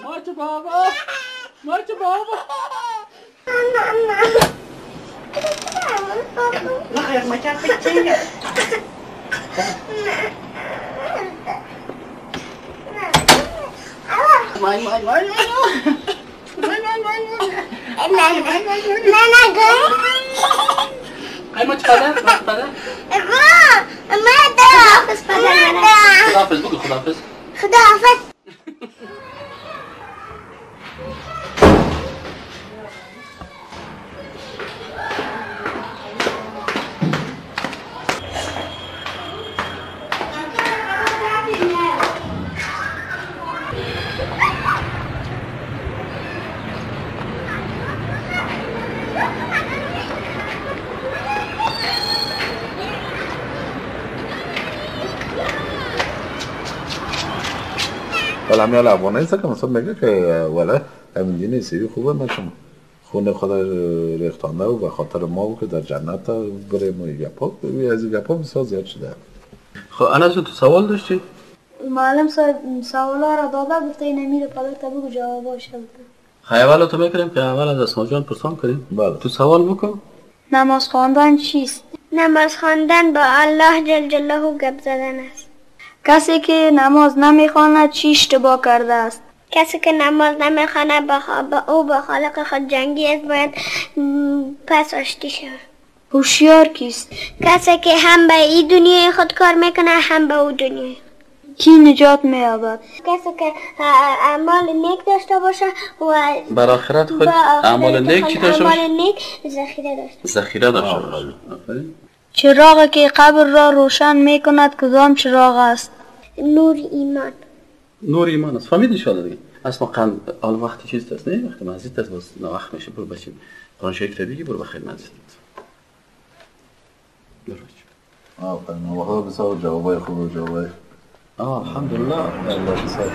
ماچ بابا ماچ بابا. Lah kayak macan kecil. Main main main main. Main main main. Ay maç پدر ماچ پدر. خداحافظ بگو خداحافظ. خداحافظ. ولی همین افغانایی هست که مثلا میگه که ولی همین دین عیسوی خوبه، ما چون خون خدا ریختانده و به خاطر ما و که در جنت بریم و گپا از این گپا بسیار زیاد شده. خب انا تو سوال داشتی؟ معلم صاحب سوالا را داده گفته این امیر پدر تا بگو جواباش بده. خیلی اول تو میکنیم که اول از اسما جان پرسان کنیم. بله. تو سوال بکن. نماز خواندن چیست؟ نماز خواندن با الله جل جلاله گپ زدن است. کسی که نماز نمیخواند چی اشتباه کرده است؟ کسی که نماز نمیخواند با او با خالق خود جنگی است، باید پس آشتی شود. هوشیار کیست؟ کسی که هم به این دنیای خود کار میکنه هم به او دنیای. کی نجات مییابد؟ کسی که اعمال نیک داشته باشه و بر آخرت خود اعمال نیک چی داشته باشه؟ اعمال نیک ذخیره داشته باشه. ذخیره داشته باشه. آفرین. چراغی که قبر را روشن میکند کدام چراغ است؟ نور ایمان. نور ایمان است. فهمیدی ان دیگه. اصلا قند حال وقتی چیز است نه وقتی مسجد است باز وقت میشه برو بچین قرآن شریف بگی برو بخیر مسجد. برو بچین. آفرین. واقعا بسیار جوابای خوب و جوابای الحمدلله. الله بسیار.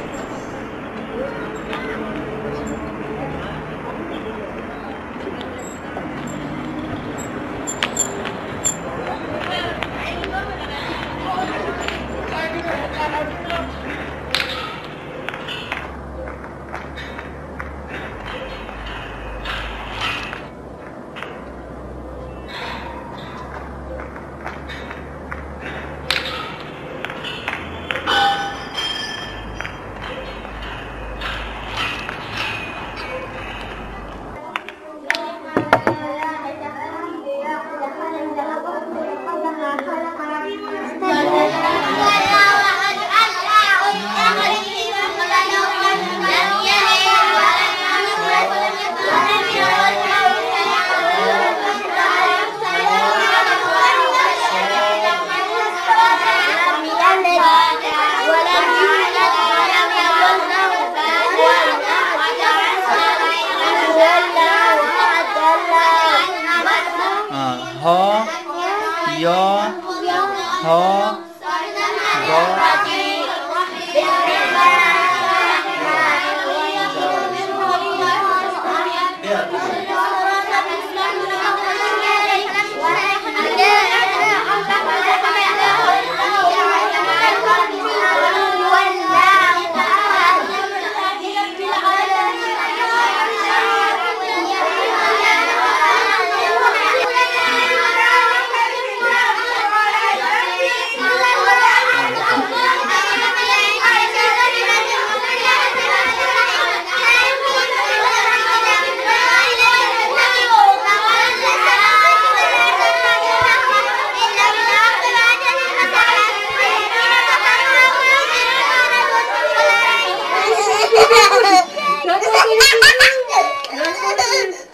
ها یا ها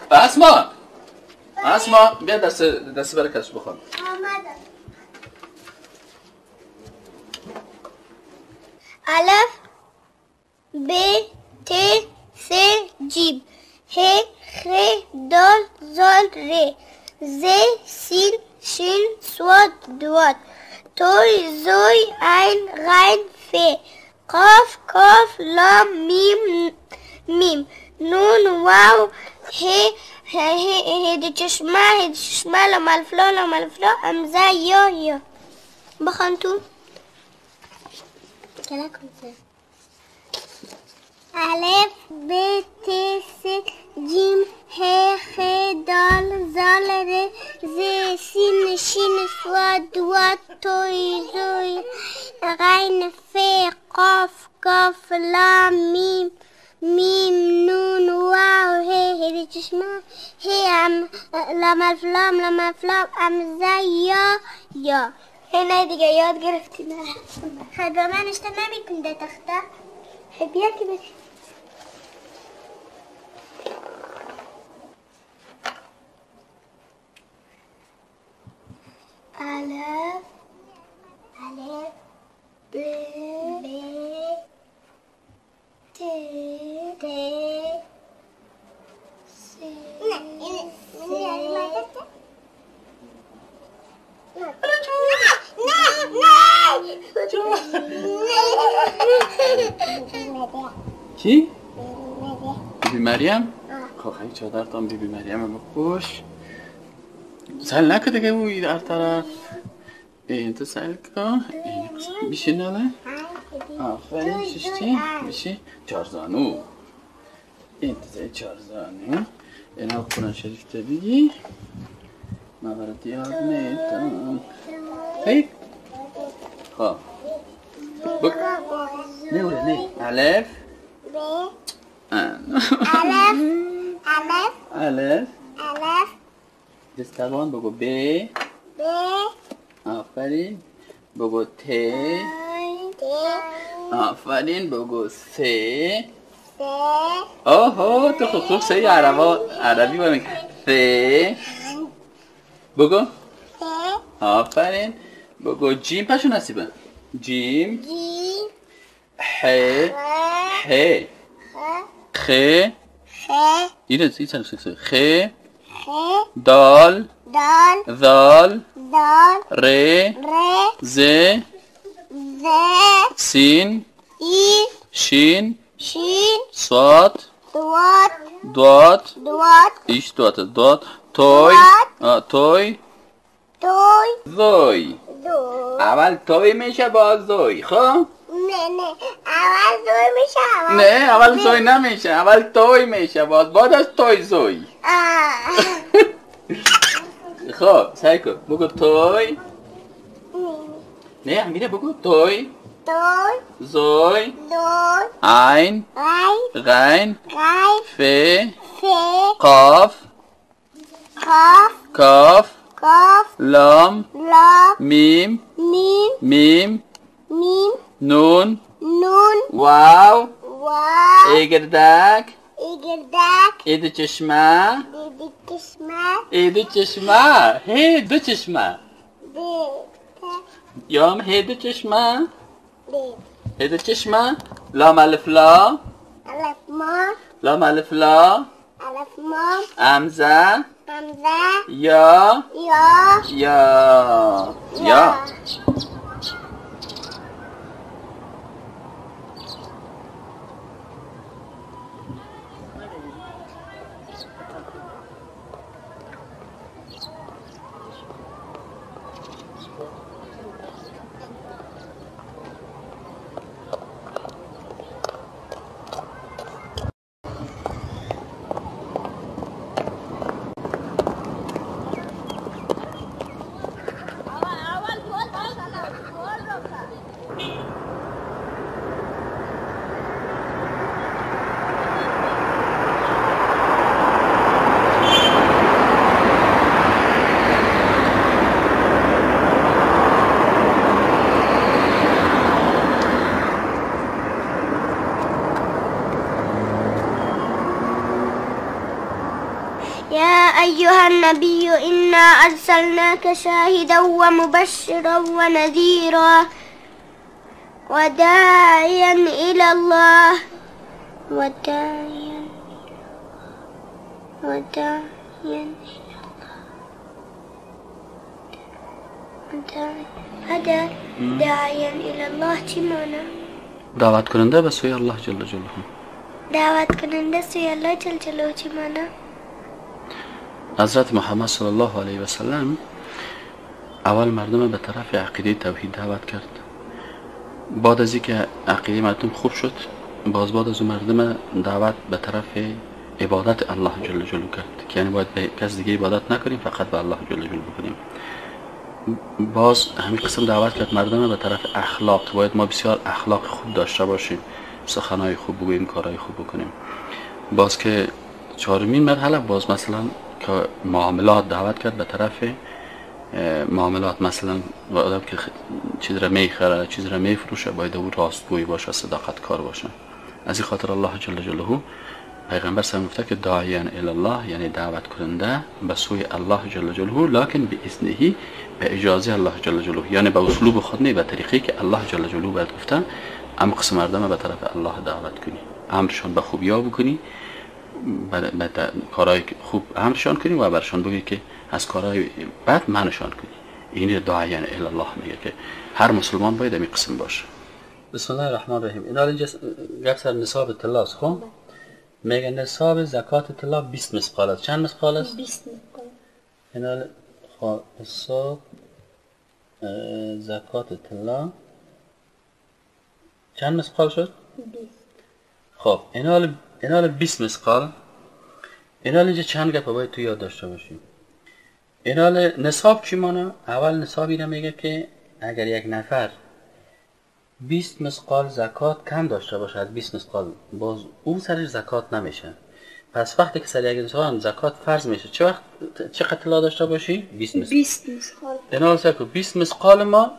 با اسما اسما بیا دست دست برکش بخوان. الف ب ت ث جیم ه خ دال زال ر ز سین شین صاد دواد توی زوی عین غین ف قاف کاف لام میم میم نون واو ه ه ه د چشمه ه د چشمه لام الف لام الف لام همزه یا یا. بخوان تو. الف ب ت س جیم ه خ دال زال ر ز سین شین صاد واد توی زوی غین ف قاف کاف لام میم میم نون واو ه ه چشمه ه ام لام الف لام لام الف لام همزه یا یا. هنا دیگه یاد گرفتی نه؟ خب با من اشته نمیکن ده تخته. خب بیا که بری. الف الف ب ب ت ت س. نه نه چی؟ بیبی مریم؟ خب خیلی چادرتان بیبی مریم بپوش. سهل نکن دیگه اوی در طرف. این تو سهل کن. بیشی ناله؟ آفرین ششتی؟ بیشی؟ چارزانو. این تو چارزانو. این ها قرآن شریف تا بگی. من برات یاد میتم. خیر؟ خب نه ولا نه. الف ب الف الف الف الف. دستبان بگو ب ب. آفرین. بگو ت ت. آفرین. بگو س س. اوه تو خوب سه عربی باید میگی. س بگو س. آفرین. بگو جیم. پشو نصیبه. جیم جیم ح ح خ خ اینه این خ خ دال دال ذال دال ر ر ز ز سین سین شین شین صاد دوات دوات دوات ایش دوات دوات توی توی توی زوی. زوی. اول توی میشه باز زوی. خب نه نه اول زوی میشه اول نه اول زوی نمیشه، اول توی میشه باز بعد از توی زوی. خب سعی کن بگو توی. نه امیره بگو توی توی زوی زوی عین عین غین غین ف ف قاف قاف کاف کاف لام لام میم میم میم میم نون نون واو واو ایگردک ایگردک اید چشمه اید چشمه اید چشمه هی دو چشمه یام هی دو چشمه هی دو چشمه لام الف لا الف ما لام الف لا الف ما همزه همزه یا یا یا یا. يا أيها النبي إنا أرسلناك شاهدا ومبشرا ونذيرا وداعيا إلى الله وداعيا إلى الله هذا داعيا إلى الله چی معنی؟ دعوت کننده به سوی الله جل جلاله. دعوت کننده سوی الله جل جلاله چی معنی؟ حضرت محمد صلی الله علیه و سلم اول مردم به طرف عقیده توحید دعوت کرد. بعد از اینکه عقیده مردم خوب شد باز بعد از مردم دعوت به طرف عبادت الله جل جلاله کرد که یعنی باید به کس دیگه عبادت نکنیم، فقط به الله جل جلاله بکنیم. باز همین قسم دعوت کرد مردم به طرف اخلاق، باید ما بسیار اخلاق خوب داشته باشیم، سخنهای خوب بگوییم، کارهای خوب بکنیم. باز که چهارمین مرحله باز مثلا که معاملات دعوت کرد به طرف معاملات، مثلا آدم که چیز را میخره چیز را میفروشه باید او راستگوی باشه، صداقت کار باشه. از این خاطر الله جل جلاله پیغمبر صلی گفته که داعیان الی الله، یعنی دعوت کننده به سوی الله جل جلاله، لکن به اذنه، به اجازه الله جل جلاله، یعنی به اسلوب خود نه، به طریقی که الله جل جلاله باید گفته. ام قسم مردم به طرف الله دعوت کنی، امرشان به خوبی ها بکنی، به کارهای خوب امرشان کنی و برشان بگی که از کارهای بد منشان کنی. این داعیان الی الله میگه که هر مسلمان باید این قسم باشه. بسم الله الرحمن الرحیم. اینا اینجا گپ سر نصاب طلا است. خب میگه نصاب زکات طلا 20 مثقال است. چند مثقال است؟ 20 مثقال. اینا خب نصاب زکات طلا چند مثقال شد؟ 20. خب اینا 20 مثقال. اینا اینجا چند گپ باید تو یاد داشته باشیم. اینا نصاب چی مانه؟ اول نصاب اینا میگه که اگر یک نفر 20 مثقال زکات کم داشته باشه از 20 مثقال، باز او سرش زکات نمیشه. پس وقتی که سر یک انسان زکات فرض میشه چه وقت چقدر طلا داشته باشی؟ 20 مثقال. 20 مثقال. اینا سر 20 مثقال ما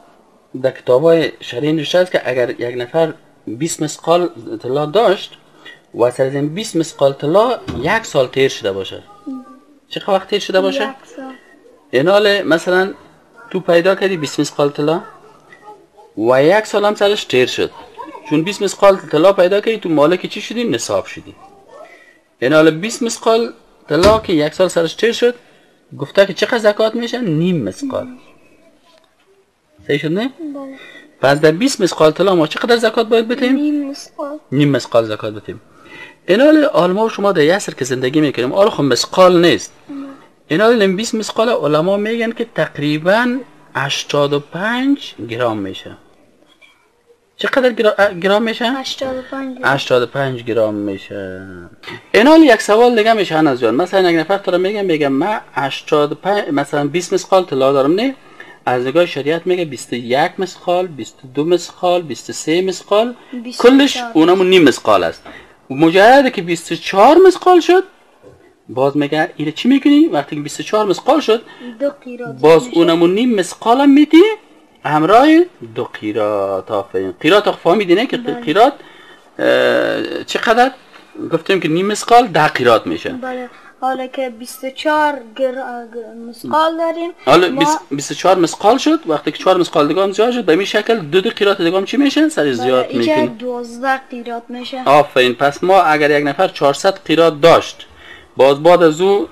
در کتابای شرعی نوشته است که اگر یک نفر 20 مثقال طلا داشت و سر از این 20 مثقال طلا یک سال تیر شده باشه. چه وقت تیر شده باشه؟ یک سال. اینال مثلا تو پیدا کردی 20 مثقال طلا و یک سال هم سرش تیر شد، چون 20 مثقال طلا پیدا کردی تو مالک چی شدی؟ نصاب شدی. اینال 20 مثقال طلا که یک سال سرش تیر شد، گفته که چقدر زکات میشه؟ نیم مثقال. صحیح شد نه؟ بله. پس در 20 مثقال طلا ما چقدر زکات باید بدیم؟ نیم مثقال. نیم مثقال زکات بدیم. اینال علما شما در یه سر که زندگی میکنیم، آره خب مثقال نیست. اینال 20 مثقال علما میگن که تقریبا 85 گرم میشه. چقدر گرم میشه؟ 85. 85 گرم میشه. اینال یک سوال دیگه میشه هنوز جان. مثلا یک نفر تو رو میگم من 85 مثلا 20 مثقال طلا دارم، نه؟ از نگاه شریعت میگه 21 مثقال، 22 مثقال، 23 مثقال، کلش اونمون نیم مثقال است. مجرد که 24 مثقال شد باز میگه اینو چی میکنی؟ وقتی که 24 مثقال شد دو قیراط باز اونمون نیم مثقال هم میدی همراه دو قیراط. آفرین. قیراط فهمیدی نه که قیراط چقدر؟ گفتیم که نیم مثقال 10 قیراط میشه. بله. حالا که 24 مثقال داریم، حالا 24 مثقال شد، وقتی که 4 مثقال دیگه هم زیاد شد به این شکل دو قیراط دیگه هم چی میشه؟ سر زیاد میکنه، 12 قیراط میشه. آفرین. پس ما اگر یک نفر 400 قیراط داشت، باز بعد از او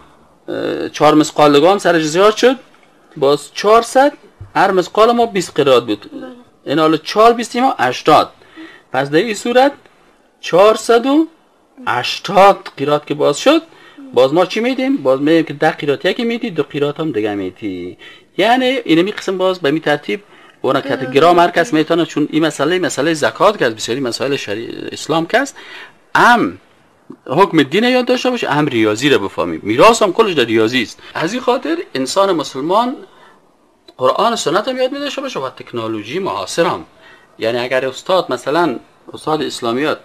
4 مثقال دیگه هم سرش زیاد شد، باز 400، هر مثقال ما 20 قیراط بود. این حالا 4 20 ما 80. پس در این صورت 480 قیراط که باز شد، باز ما چی میدیم؟ باز میدیم که 10 قیراط یکی میدی، 2 قیراط هم دیگه میدی. یعنی اینمی قسم باز به می ترتیب اونا که گرام هر کس میتونه، چون این مسئله زکات که از بسیاری مسائل شریع اسلام که است، هم حکم دین یاد داشته باشه، هم ریاضی رو بفهمیم. میراث هم کلش در ریاضی است. از این خاطر انسان مسلمان قرآن و سنت هم یاد می داشته باشه و تکنولوژی معاصر هم. یعنی اگر استاد مثلا استاد اسلامیات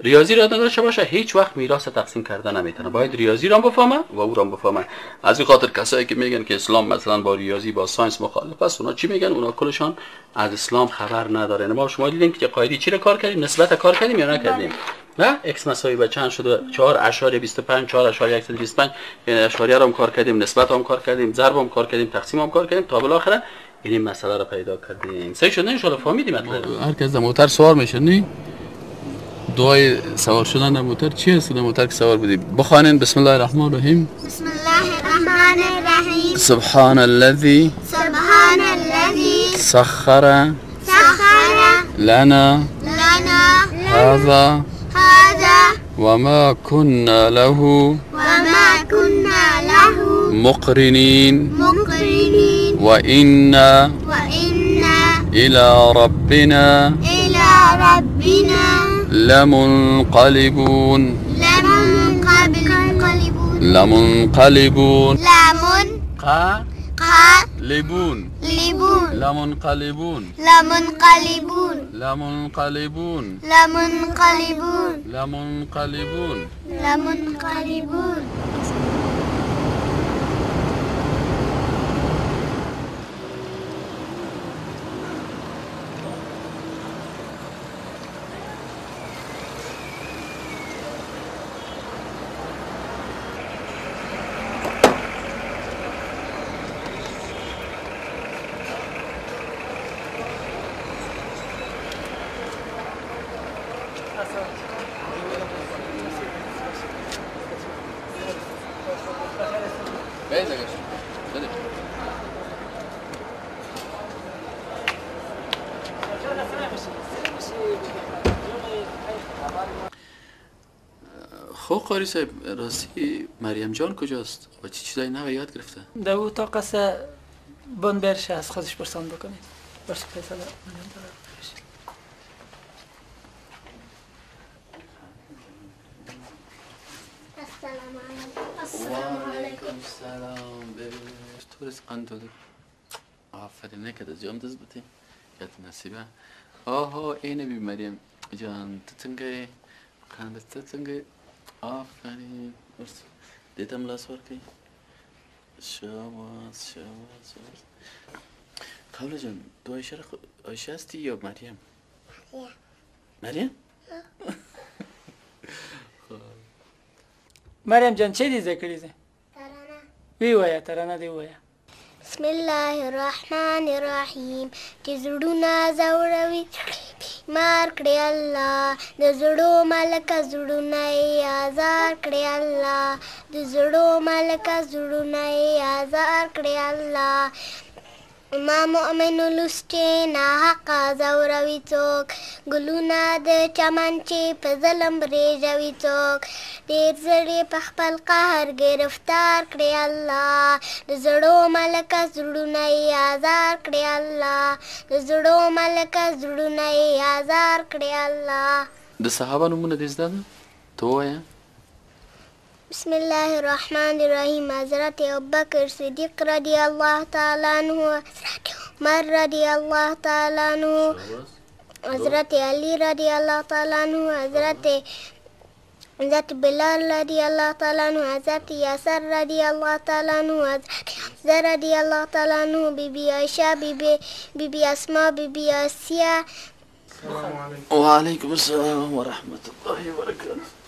ریاضی را نداشته باشه، هیچ وقت میراث تقسیم کرده نمیتونه. باید ریاضی را بفهمه و او را بفهمه. از این خاطر کسایی که میگن که اسلام مثلا با ریاضی با science مخالف است، اونا چی میگن؟ اونا کلشان از اسلام خبر نداره. ما شما دیدیم که قاعده چی را کار کردیم؟ نسبت کار کردیم یا نکردیم؟ نه x مساوی به چند شد؟ 4.25 4.125، یعنی اشاریه را هم کار کردیم، نسبت هم کار کردیم، ضرب هم کار کردیم، تقسیم هم کار کردیم، تا بالاخره این مسئله را پیدا کردیم. صحیح شد نه؟ ان شاء الله فهمیدیم مطلب. هر کس در موتر سوار میشه نه؟ دعای سوار شدن در موتر چی است؟ در موتر که سوار بودی بخوانین بسم الله الرحمن الرحیم. بسم الله الرحمن الرحیم. سبحان الذي سبحان الذي سخر سخر لنا لنا هذا هذا وما كنا له وما كنا له مقرنين مقرنين وإنا وإنا إلى ربنا إلى ربنا لمنقلبون لمنقلبون لمنقلبون لمنقلبون لمنقلبون لمنقلبون لمنقلبون لمنقلبون لمنقلبون لمنقلبون. خب قاری صاحب، راستی مریم جان کجاست و چه چیزایی نو یاد گرفته؟ در اتاق است، بند برشه از خودش پرسان بکنید. باشه فیصله مریم داره. السلام علیکم. السلام علیکم. سلام. تو قندول آفرین نکرد زیام دست بتی یاد نصیبه. آها اینه بی مریم جان تو څنګه قند ته څنګه؟ آفرین دیدم لاس ورکړئ. شاباس شاباس شاباس. قبل جان تو عایشه عایشه هستی یا مریم؟ مریم. مریم جان چه دي ذکر دي؟ ترانه. وی وایه ترانه دی وایه. بسم الله الرحمن الرحیم. چې زړونه ځوروي مار کړی الله، د زړو ملکه زړونه یې ازار کړی الله، د زړو ملکه زړونه یې ازار کړی الله. ما مؤمن لوستې ناحقه ځوروي څوک، ګلونه د چمن چې په ظلم رېږوي څوک، ډېر زړې په خپل قهر ګرفتار کړی الله، د زړو ملکه زړونه یې ازار کړی الله، د زړو ملکه زړونه یې ازار کړی الله. د صحابه نومونه دې زده ده؟ ته ووایه. بسم الله الرحمن الرحیم. حضرت ابوبکر صدیق رضی الله تعالی عنہ، حضرت عمر رضی الله تعالی عنہ، حضرت علی رضی الله تعالی عنہ، حضرت بلال رضی الله تعالی عنہ، حضرت یاسر رضی الله تعالی عنہ، حضرت حمزه رضی الله تعالی عنہ، بی بی عایشه، بی بی اسما، بی بی آسیه. وعلیکم السلام ورحمة الله وبرکاته.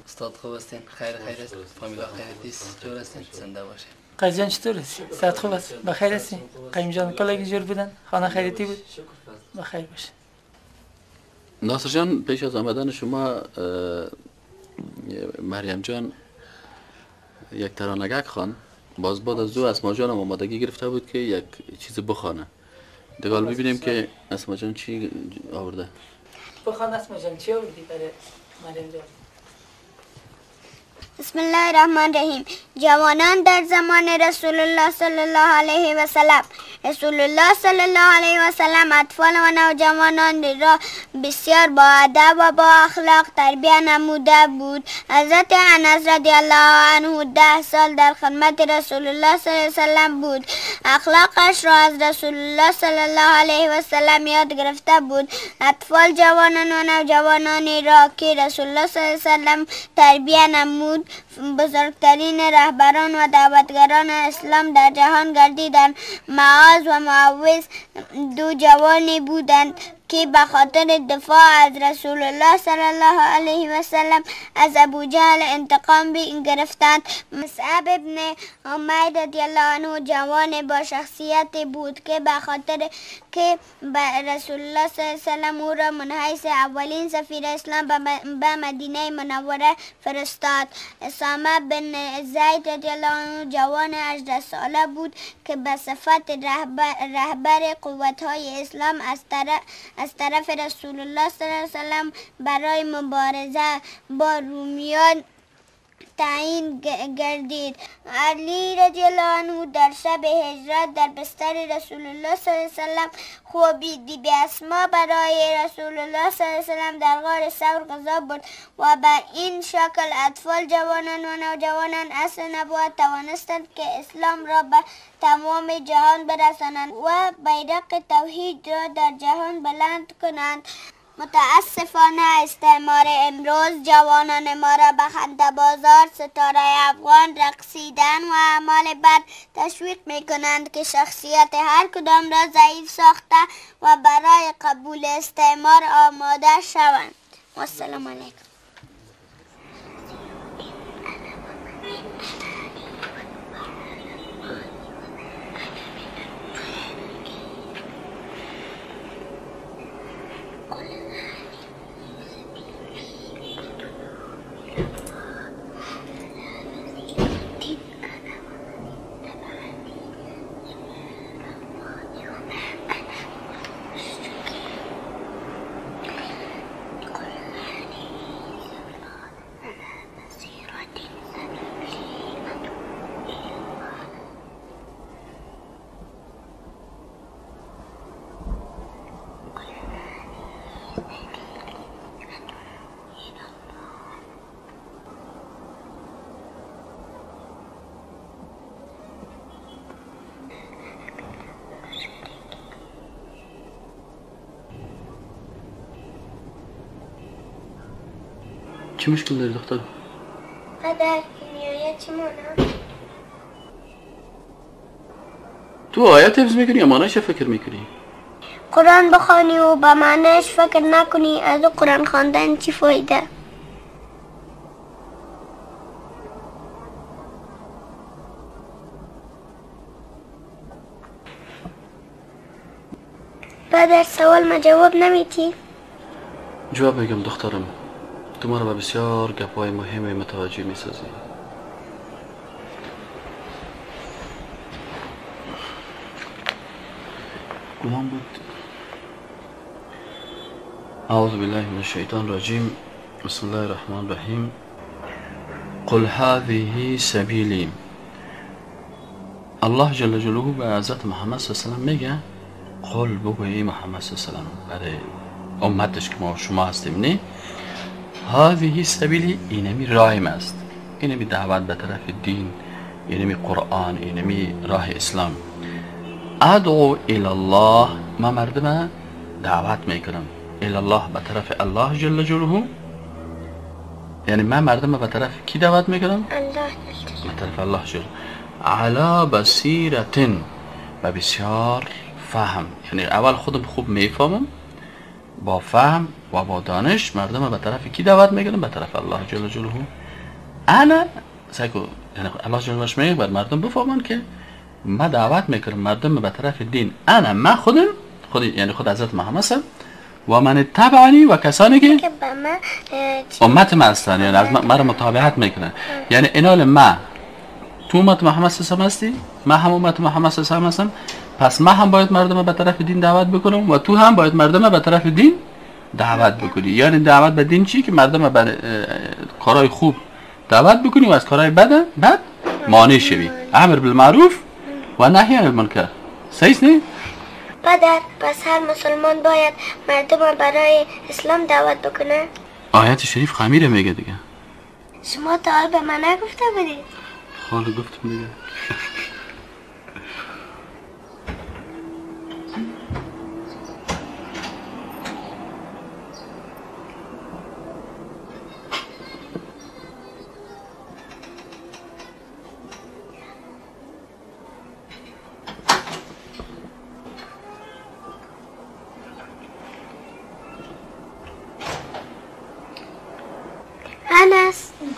استاد خوب هستین؟ خیر خیر است. فامیلا خیر است. جور هستین؟ زنده باشین. قیس جان چطور هستی؟ صحت خوب است؟ بخیر هستی؟ قیم جان کلگی جور بودن؟ خانه خیریتی بود؟ بخیر باشه. ناصر جان، پیش از آمدن شما مریم جان یک ترانگک خوان. باز بعد از دو اسما جان هم آمادگی گرفته بود که یک چیز بخوانه. دیگه حالا ببینیم که اسما جان چی آورده. بخوان اسما جان، چی آوردی برای مریم جان؟ بسم الله الرحمن الرحیم. جوانان در زمان رسول الله صلی الله علیه و سلم، رسول الله صلی الله علیه و سلم اطفال و نوجوانان را بسیار با ادب و با اخلاق تربیه نموده بود. حضرت انس رضی الله عنه 10 سال در خدمت رسول الله صلی الله علیه و سلم بود. اخلاقش را از رسول الله صلی الله علیه و سلم یاد گرفته بود. اطفال، جوانان و نوجوانانی را که رسول الله صلی الله علیه و سلم تربیه نمود بزرگترین رهبران و دعوتگران اسلام در جهان گردیدند. معاذ و معوذ دو جوانی بودند که به خاطر دفاع از رسول الله صلی الله علیه و سلم از ابو جهل انتقام گرفتند. مصعب ابن عمیر رضی الله عنه جوان با شخصیت بود که به خاطر که رسول الله صلی الله علیه و سلم او را منحیث اولین سفیر اسلام به مدینه منوره فرستاد. اسامه بن زید رضی الله عنه جوان 18 ساله بود که به صفت رهبر قوت‌های اسلام از طرف رسول الله صلی الله علیه و سلم برای مبارزه با رومیان تعیین گردید. علی رضی الله عنه در شب هجرت در بستر رسول الله صلی الله علیه و سلم خوابید. بیبی اسما برای رسول الله صلی الله علیه و سلم در غار ثور غذا برد و به این شکل اطفال، جوانان و نوجوانان عصر نبوت توانستند که اسلام را به تمام جهان برسانند و بیرق توحید را در جهان بلند کنند. متاسفانه استعمار امروز جوانان ما را به خنده بازار، ستاره افغان، رقصیدن و اعمال بد تشویق می کنند که شخصیت هر کدام را ضعیف ساخته و برای قبول استعمار آماده شوند. والسلام علیکم. چی مشکل داری دخترم؟ پدر این چی مانا؟ تو آیات حفظ میکنی یا معنیش فکر میکنی؟ قرآن بخوانی و به معنیش فکر نکنی از قرآن خواندن چی فایده؟ پدر سوال ما جواب نمیتی؟ جواب میگم دخترم. تو ما را به بسیار گپای مهم متوجه میسازی. کدام بود؟ اعوذ بالله من الشیطان الرجیم. بسم الله الرحمن الرحیم. قل هذه سبیلی. الله جل جلاله به حضرت محمد صلی الله علیه و سلم میگه قل، بگو ای محمد صلی الله علیه و سلم برای امتش که ما شما هستیم، نه؟ هذه سبیلی، اینمی راهم است، اینمی دعوت به طرف دین، اینمی قرآن، اینمی راه اسلام. ادعو الی الله، ما مردم دعوت میکنم الی الله، به طرف الله جل جلاله. یعنی من مردم به طرف کی دعوت میکنم؟ الله. به طرف الله جل. علی بصیرت، و بسیار فهم، یعنی اول خودم خوب میفهمم، با فهم و با دانش مردم به طرف کی دعوت میکنم؟ به طرف الله جل جلاله. انا سایکو، یعنی الله جل جلاله میگه بر مردم بفهمن که ما دعوت میکنم مردم به طرف دین. انا، ما خودم، خود یعنی خود حضرت محمد صلی و من تبعنی و کسانی که امت ما هستن، یعنی از ما متابعت میکنن. یعنی اینال ما، تو امت محمد صلی الله علیه و هستی، ما هم امت محمد صلی الله علیه و هستم، پس ما هم باید مردم به طرف دین دعوت بکنم و تو هم باید مردم به طرف دین دعوت بکنی. یعنی دعوت به دین چی؟ که مردم به کارهای خوب دعوت بکنی و از کارهای بد مانع شوی. امر بالمعروف و نهی عن المنکر. صحیح نه؟ پدر پس هر مسلمان باید مردم برای اسلام دعوت بکنه؟ آیت شریف خمیره میگه دیگه. شما تا حال به من نگفته بودید. حالا گفتم دیگه.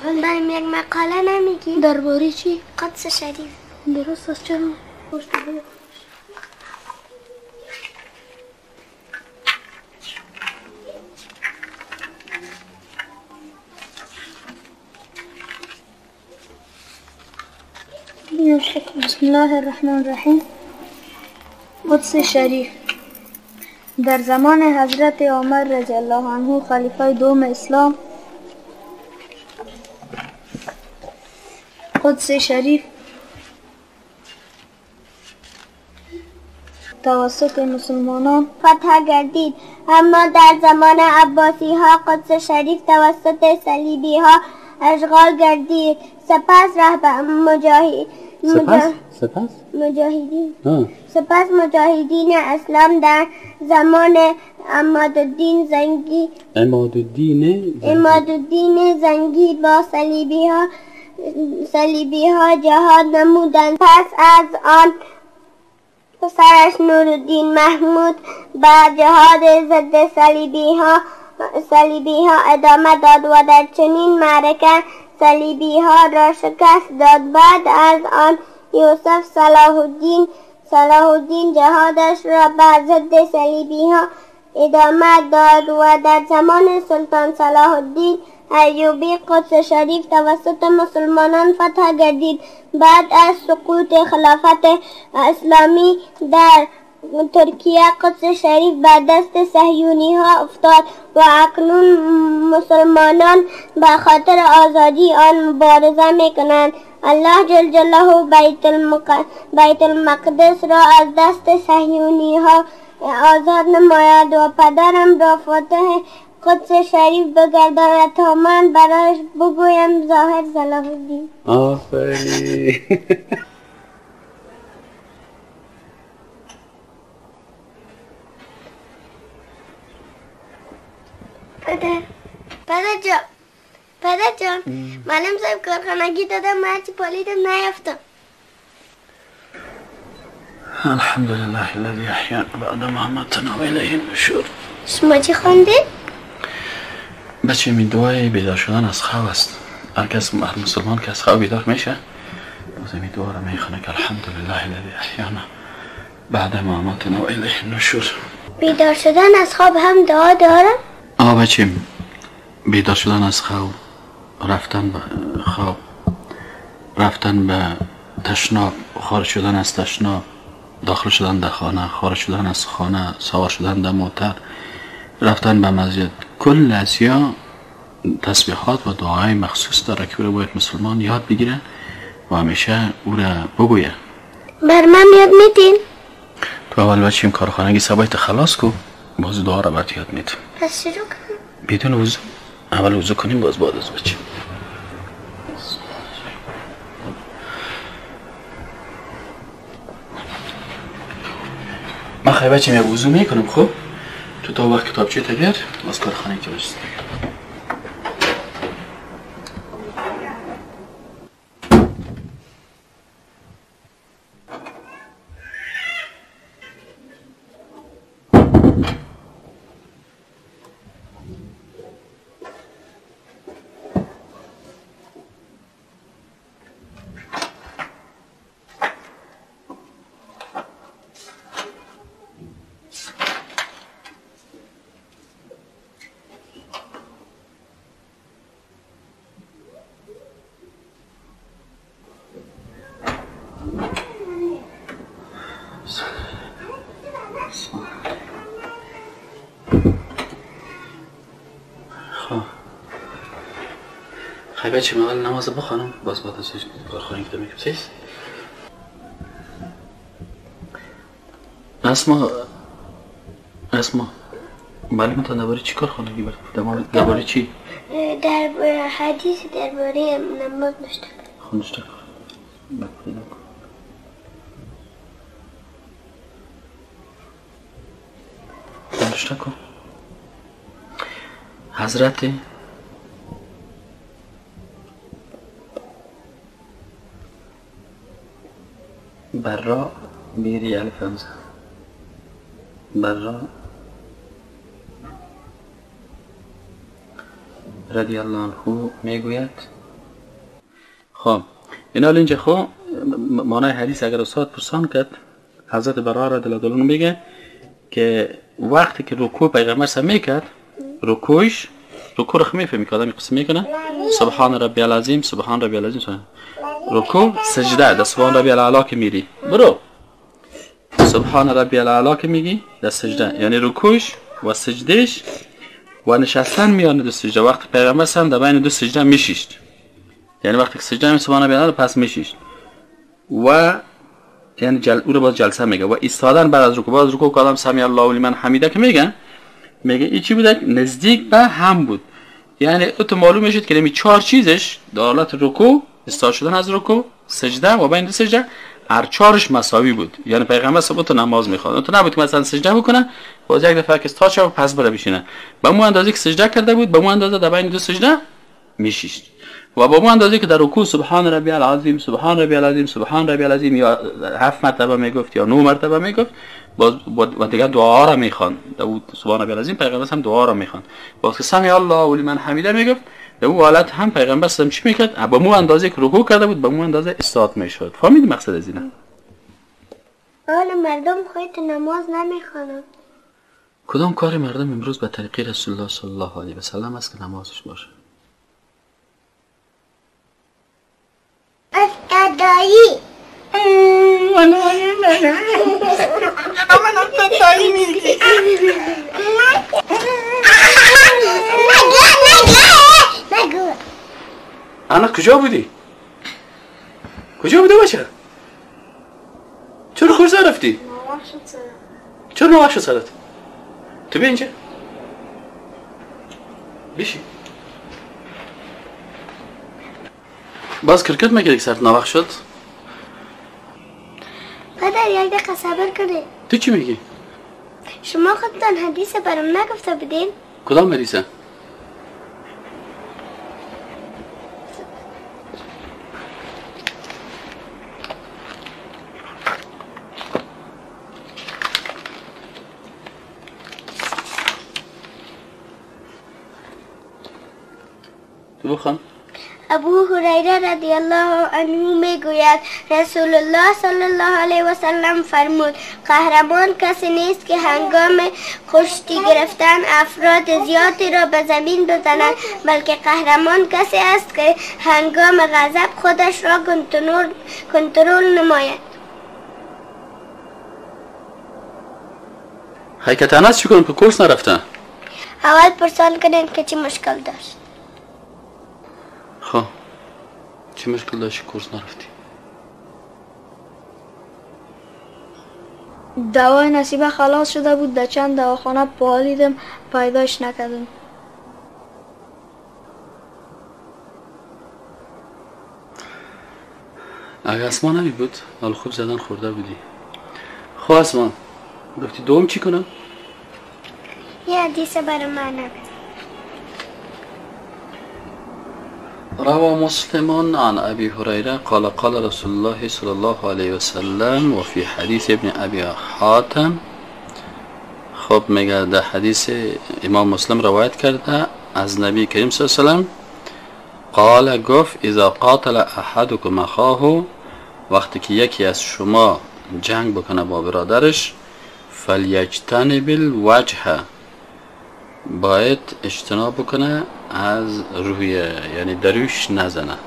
برم یک مقاله نمیگی؟ درباره چی؟ قدس شریف. درست است. چرا؟ خوش بسم الله الرحمن الرحیم. قدس شریف. در زمان حضرت عمر رضی الله عنه خلیفه دوم اسلام، قدس شریف توسط مسلمانان فتح گردید. اما در زمان عباسی ها قدس شریف توسط صلیبی ها اشغال گردید. سپس سپس مجاهدین اسلام در زمان عمادالدین زنگی با صلیبی ها جهاد نمودند. پس از آن پسرش نورالدین محمود به جهاد ضد صلیبی ها ادامه داد و در چنین معرکه صلیبی ها را شکست داد. بعد از آن یوسف صلاح الدین جهادش را به ضد صلیبی ها ادامه داد و در زمان سلطان صلاح الدین ایوبی قدس شریف توسط مسلمانان فتح گردید. بعد از سقوط خلافت اسلامی در ترکیه قدس شریف به دست صهیونی ها افتاد و اکنون مسلمانان به خاطر آزادی آن مبارزه می کنند. الله جل جلاله بیت المقدس را از دست صهیونی ها آزاد نماید و پدرم را فاتح قدس شریف بگرداند تا من برایش بگویم ظاهر صلاح الدین. آفرین. پدر جان معلم صاحب کارخانگی دادم، من هرچی پالیدم نیافتم. الحمد لله الذي احيانا بعد ما اماتنا واليه النشور. شما چی خواندید؟ بچه می دعای بیدار شدن از خواب است. هر کس هر مسلمان که از خواب بیدار میشه باز می دعا را میخونه که الحمد لله الذي احیانا بعد ما اماتنا واليه النشور. بیدار شدن از خواب هم دعا داره؟ آه بچه، بیدار شدن از خواب، رفتن به خواب، رفتن به تشناب، خارج شدن از تشناب، داخل شدن در خانه، خارج شدن از خانه، سوار شدن در موتر، رفتن به مسجد، کل ازیا تسبیحات و دعای مخصوص داره که او را باید مسلمان یاد بگیره و همیشه او را بگویه. بر من یاد میدین؟ تو اول بچیم کارخانگی سبایت خلاص کو، باز دعا را برات یاد میدم. پس شروع کنیم بدون وضو. اول وضو کنیم باز بعد از بچیم. من خیلی بچیم یک وضو میکنم. خب تو تا وقت کتابچه تا بیار باز کارخانه که باشید. خیلی بچه من اول نماز بخوانم باز بعد از کارخانه که میکنم. سیست اسما معلومه تا درباره چی کارخانگی برد؟ درباره چی؟ در حدیث درباره نماز نشته. خب نشته کن. بعد پیدا کن. نشته کن. حضرت برا بیری الف همزه برا رضی الله عنه میگوید خب اینا اینجا خو معنای حدیث اگر استاد پرسان کرد، حضرت برا رضی الله عنه میگه که وقتی که رکوع پیغمبر سم میکرد، رکوعش رکوع رو میفهمی که آدم قسم میکنه سبحان ربی العظیم سبحان ربی العظیم سبحان. رکوع سجده در سبحان ربی الاعلی که میری برو سبحان ربی الاعلی که میگی در سجده، یعنی رکوعش و سجدهش و نشستن میان دو سجده. وقتی پیغمبر سم در بین دو سجده میشیشت، یعنی وقتی که سجده می سبحان ربی الاعلی پس میشیشت و یعنی او رو باز جلسه میگه و ایستادن بعد از رکوع، بعد از رکوع که آدم سمی الله لمن حمیده که میگه، میگه این چی بوده؟ نزدیک به هم بود. یعنی او تو معلوم میشد که چهار چیزش در حالت رکوع، استاد شدن از رکوع، سجده و بین دو سجده، هر چهارش مساوی بود. یعنی پیغمبر صبح تو نماز میخواد، تو نبود که مثلا سجده بکنه باز یک دفعه که استاد شه و پس بره بشینه. به مو اندازه که سجده کرده بود، به مو اندازه در بین دو سجده میشیشت و با مو اندازه که در رکوع سبحان ربی العظیم سبحان ربی العظیم سبحان ربی العظیم یا 7 مرتبه میگفت یا 9 مرتبه میگفت، باز و دیگه دعا را میخوان. در سبحان ربی العظیم پیغمبر هم دعا را میخوان. باز که سمی الله لمن حمیده میگفت، در اون حالت هم پیغمبر هم چی میکرد؟ با مو اندازه که رکوع کرده بود به مو اندازه استاد میشد. فهمید مقصد از اینه؟ حال مردم خودت نماز نمیخوانند. کدام کار مردم امروز به طریقه رسول الله صلی الله علیه و سلم است که نمازش باشه؟ استادایی. من استادایی میگی. نگو. انا کجا بودی؟ کجا بودی باشه؟ چرا کجا رفتی؟ چرا ناوخت شد سرت؟ تو بیا اینجا. بیشی. باز کرکت میکردی که سرت ناوخت شد؟ پدر یک دقیقه صبر کنید. تو چی میگی؟ شما خودتان حدیث برام نگفته بودین؟ کدام حدیثه؟ تو بخوان. ابو هریره رضی الله عنه میگوید رسول الله صلی الله علیه و سلم فرمود قهرمان کسی نیست که هنگام کشتی گرفتن افراد زیادی را به زمین بزند، بلکه قهرمان کسی است که هنگام غضب خودش را کنترل نماید. حقیقتا انس چی کنم که کورس نرفته؟ اول پرسان کنیم که چی مشکل داشت. خب چی مشکل داشتی کورس نرفتی؟ دوای نصیبه خلاص شده بود، در چند دواخانه پالیدم پیداش نکردم. اگه اسما نمی بود حال خوب زدن خورده بودی. خب اسما گفتی دوم چی کنم؟ یه حدیث برای من نگو. روى مسلم عن أبي هريرة قال قال رسول الله صلى الله عليه وسلم وفي حديث ابن أبي حاتم. خب میگه در حدیث امام مسلم روایت کرده از نبی کریم صلی الله علیه وسلم قال گفت اذا قاتل احدكم اخاه، وقتی که یکی از شما جنگ بکنه با برادرش، فلیجتنب الوجه، باید اجتناب بکنه از رویه، یعنی دروش نزنه.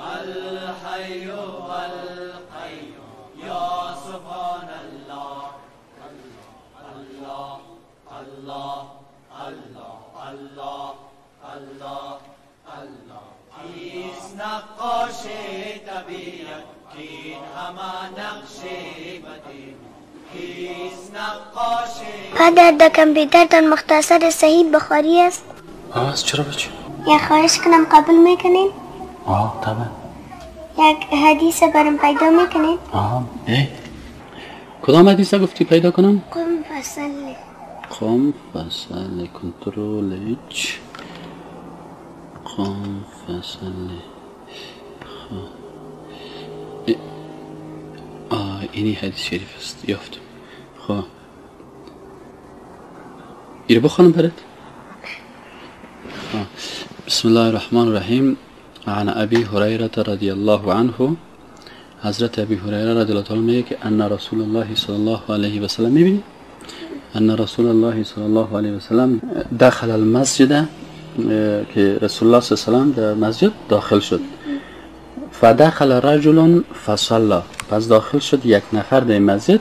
الحي القيوم. سبحان الله. الله الله الله الله الله الله. کیست نقاش طبیعت کین همه نقش بدین، کیست نقاش. پدر در کامپیوترتان مختصر صحیح بخاری است؟ آه چرا بچه؟ یک خواهش کنم قبول میکنین؟ آه طبعا. یک حدیث برام پیدا میکنین؟ آه ای کدام حدیث گفتی پیدا کنم؟ قم فصلی. قم فصلی، کنترل اچ، قم فصلی. خب آه اینی حدیث شریف است، یافتم. خب ایره بخوانم برات؟ بسم الله الرحمن الرحیم. عن ابی هریره رضی الله عنه، حضرت ابی هریره رضی الله تعالی میگه که ان رسول الله صلی الله علیه و سلم، میبینی ان رسول الله صلی الله علیه و سلم دخل المسجد، که رسول الله صلی الله علیه و سلم در مسجد داخل شد. فدخل رجل فصلى، پس داخل شد یک نفر در مسجد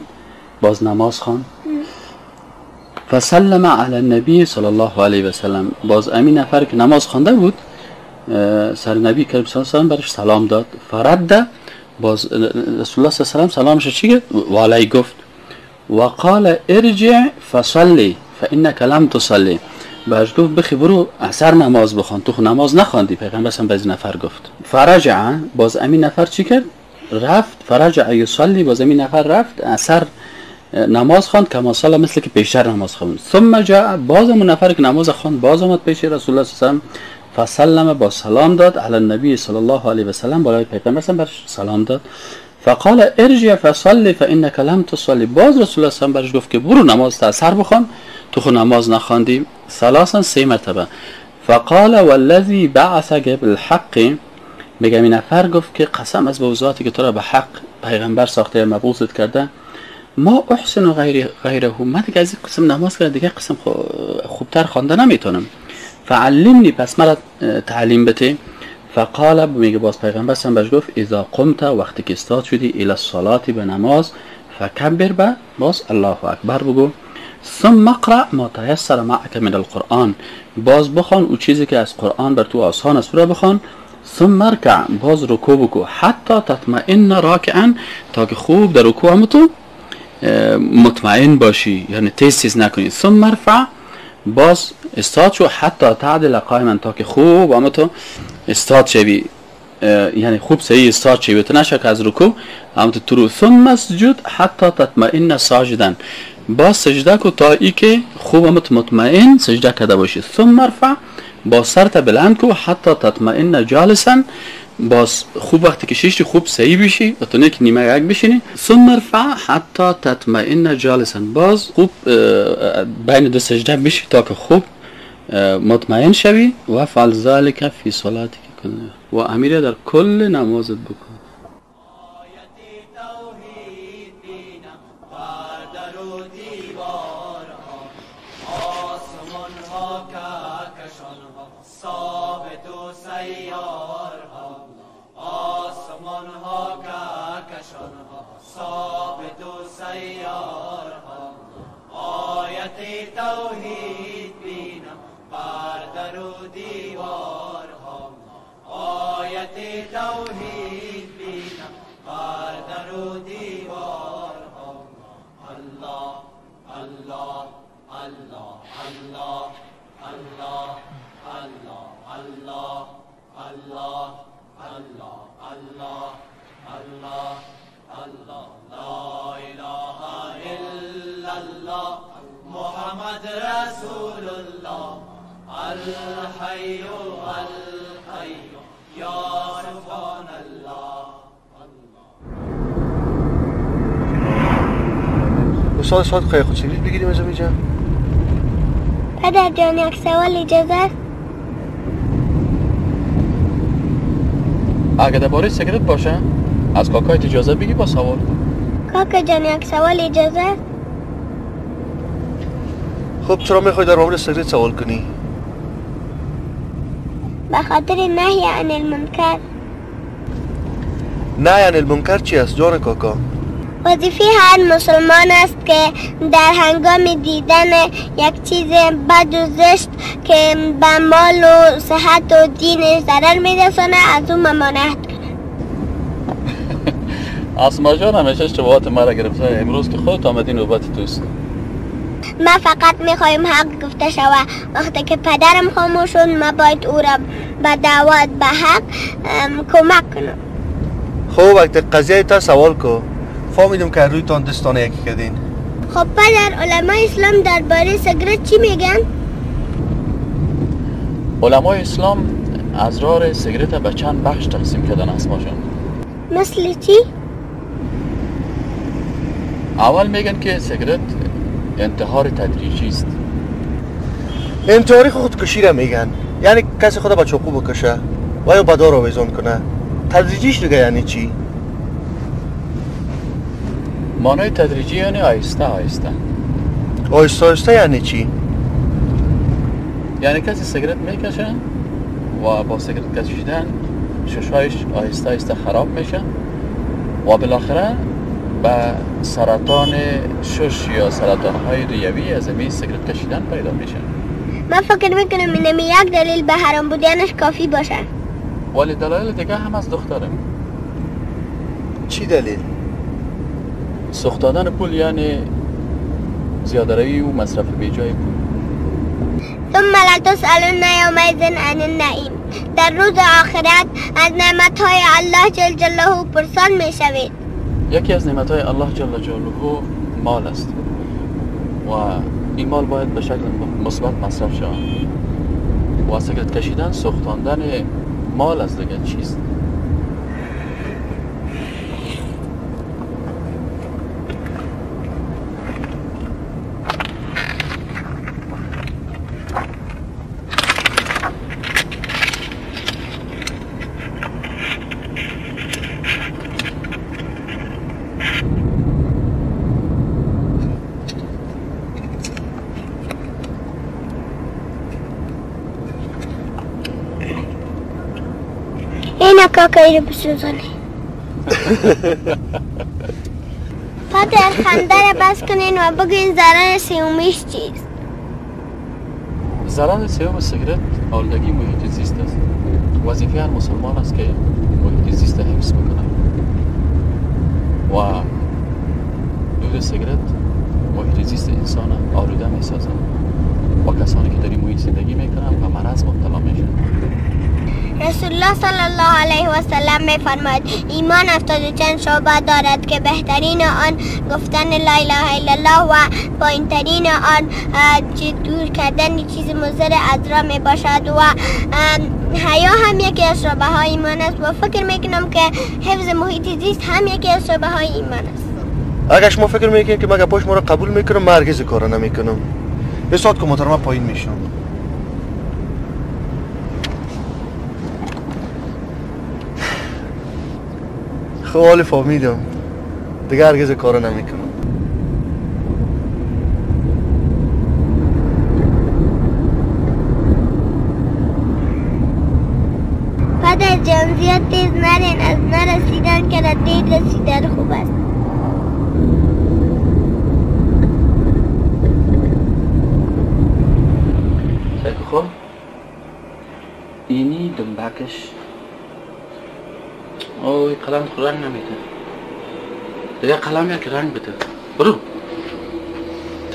باز نماز خواند. فسلم علی النبی صلی الله علیه و سلم، باز امین نفر که نماز خوانده بود سر نبی کریم صلی الله علیه و سلم برش سلام داد. فرد، باز رسول الله صلی الله علیه و سلم سلامش چی گفت؟ وعلی گفت. وقال ارجع فصلی فانک لم تصلی، برش گفت بخی برو اثر نماز بخوان، تو نماز نخواندی. پیغمبر هم به نفر گفت. فرجع، باز امین نفر چی کرد؟ رفت. فرجع یصلی، باز امین نفر رفت اثر نماز خواند، کما صلی، مثل که پیشتر نماز خواند. ثم جاء، باز اون نفر که نماز خواند باز آمد پیش رسول الله صلی الله علیه و سلم، فسلم، با سلام داد علی النبی صلی الله علیه و سلم، بالای پیغمبر صلی برش سلام داد. فقال ارجع فصلی فانک لم تصلی، باز رسول الله صلی الله علیه و سلم برش گفت که برو نماز تا سر بخوان، تو خو نماز نخواندی. ثلاثا، سه مرتبه. فقال والذی بعثک بالحق، میگم این نفر گفت که قسم از به ذاتی که تو را به حق پیغمبر ساخته یا مبعوثت کرده، ما احسن غیره، من دیگه از این قسم نماز کرده دیگه قسم خوبتر خوانده نمیتونم. فعلمنی، پس مرا تعلیم بده. فقال، میگه باز پیغمبر سم بهش گفت اذا قمت، وقتی که استاد شدی الی الصلاه به نماز، فکبر، به باز الله اکبر بگو. ثم اقرأ ما تيسر معك من القرآن، باز بخوان او چیزی که از قرآن بر تو آسان است را بخوان. ثم ارکع، باز رکوع بکو، حتی تطمئن راکعا، تا که خوب در رکوع هم تو مطمئن باشی، یعنی تیز تیز نکنی. ثم ارفع، باز استاد شو، حتی تعدل قائما، تا که خوب هم تو استاد شوی، یعنی خوب صحیح استاد شوی، تو نشه که از رکوع هم تو رو. ثم اسجد حتی تطمئن ساجدا، باز سجده کو تا ای که خوب هم مطمئن سجده کرده باشی. ثم ارفع، باز سرت بلند کو، حتی تطمئن جالسا، باز خوب وقتی که شیشتی خوب صحیح بشی و تو نه که نیمه یک بشینی. ثم ارفع حتی تطمئن جالسا، باز خوب بین دو سجده بشی تا که خوب مطمئن شوی. و فعل ذلك فی صلاتك كلها، و امیره در کل نمازت بکن. توحید بینم بر در و دیوارها، آیت توحید بینم بر در و دیوارها. الله الله الله الله الله الله الله الله الله الله الله الله. لا اله الا الله محمد رسول الله، الحي القیوم یا سبحان الله. استاد ساعت خیلی خود سیگریت بگیریم از اینجا. پدر جان یک سوال اجازه است؟ اگه درباره سیگریت باشه از کاکایت اجازه بگی با سوال. کاکا جان یک سوال اجازه است؟ خب چرا میخوای در مورد سیگریت سوال کنی؟ به خاطر نهی عن المنکر. نهی عن المنکر چی است جان کاکا؟ وظیفه هر مسلمان است که در هنگام دیدن یک چیز بد و زشت که به مال و صحت و دینش ضرر میرسانه از او ممانعت کنه. اسما جان همیشه اشتباهات مرا گرفته، امروز که خودت آمدی نوبت توست. ما فقط میخوایم حق گفته شود. وقتی که پدرم خاموش شد ما باید او را به دعوت به حق کمک کنم. خب وقتی قضیه تا سوال کو فهمیدم که روی تان دستانه یکی کردین. خب پدر، علمای اسلام درباره سیگرت چی میگن؟ علمای اسلام اضرار سیگرت به چند بخش تقسیم کردن اسما جان. مثل چی؟ اول میگن که سیگرت انتحار تدریجی است. انتحاری خودکشی را میگن، یعنی کسی خود با چاقو بکشه و یا به دار آویزان کنه. تدریجیش دیگه یعنی چی؟ معنای تدریجی یعنی آهسته آهسته. آهسته آهسته یعنی چی؟ یعنی کسی سیگرت میکشه و با سیگرت کشیدن ششهایش آهسته آهسته خراب میشه و بالاخره به سرطان شش یا سرطان های ریوی از این سیگرت کشیدن پیدا میشه. من فکر میکنم اینم یک دلیل به حرام بودنش کافی باشه. ولی دلایل دیگه هم از دخترم. چی دلیل؟ سوختادن پول، یعنی زیاده روی و مصرف بیجای پول. ثم لتسألن یومئذ عن النعیم. در روز آخرت از نعمتهای الله جل جلاله پرسان میشوید. یکی از نعمتهای الله جل جلاله مال است و این مال باید به شکل مثبت مصرف شود و سیگرت کشیدن سوختاندن مال از دیگه چیست. اینا کاکایی رو بسوزانه. پدر خنده را بس کنین و بگوین ضرر سومیش چیست؟ ضرر سوم سیگرت آلودگی محیط زیست است. وظیفه هر مسلمان است که محیط زیست را حفظ بکنه و دود سیگرت محیط زیست انسان آلوده میسازد و کسانی که در این محیط زندگی میکنند به مرض مبتلا میشن. رسول الله صلی الله علیه و سلم می‌فرماید ایمان 70 چند شعبه دارد که بهترین آن گفتن لا اله الا الله و پایینترین آن دور کردن چیز مضر از راه میباشد و حیا هم یکی از شعبه های ایمان است و فکر میکنم که حفظ محیط زیست هم یکی از شعبه های ایمان است. اگر شما فکر میکنید که من گپاش ما را قبول میکنم، من هرگز کارا نمیکنم. یه ساعت که محترمه پایین میشم. خب حالی فهمیدم دیگه هرگز کارو نمیکنم. پدر جان زیاد تیز نرین، از نرسیدن که دیر رسیدن خوب است. خب اینی دنبکش اوه قلم خود رنگ نمیده دیگه. قلم یک رنگ بده، برو